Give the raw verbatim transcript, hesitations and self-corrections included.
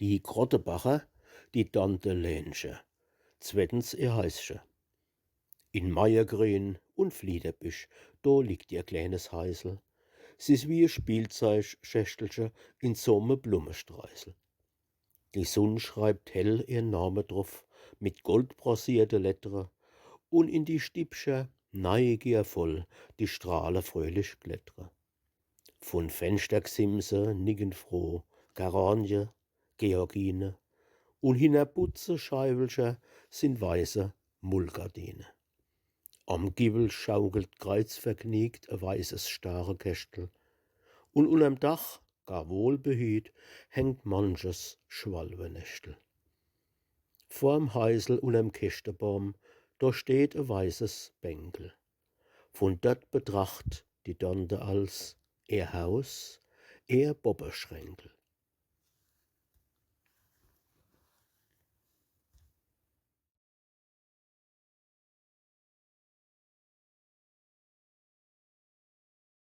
Die Krottebacher, die Tante Lenche, zwettens ihr Heische. In Maiegrien un Fliederbisch, do liegt ihr kleenes Heisel. S is wie e Spielzeugschächtelche in so me Blummestreisel. Die Sunn schreibt hell ihrn Name druff, mit goldbronzierte Lettre, un in die Stippcher neigiervoll die Strahle fröhlich klettre. Vun Fenschtergsimse nicken froh Geranie, Georgine, un hinner Butzescheiwelcher sin weiße Mullgardine. Am Giwwel schaukelt kreizvergniegt e weißes Starekäschtel, un unnerm Dach, gar wohlbehüt, hängt manches Schwalwenäschtel. Vorm Heisel unnerm Käschtebaum, do steht e weißes Bänkel. Vun dort betracht die Tante als ihr Haus, ihr Bobbeschränkel.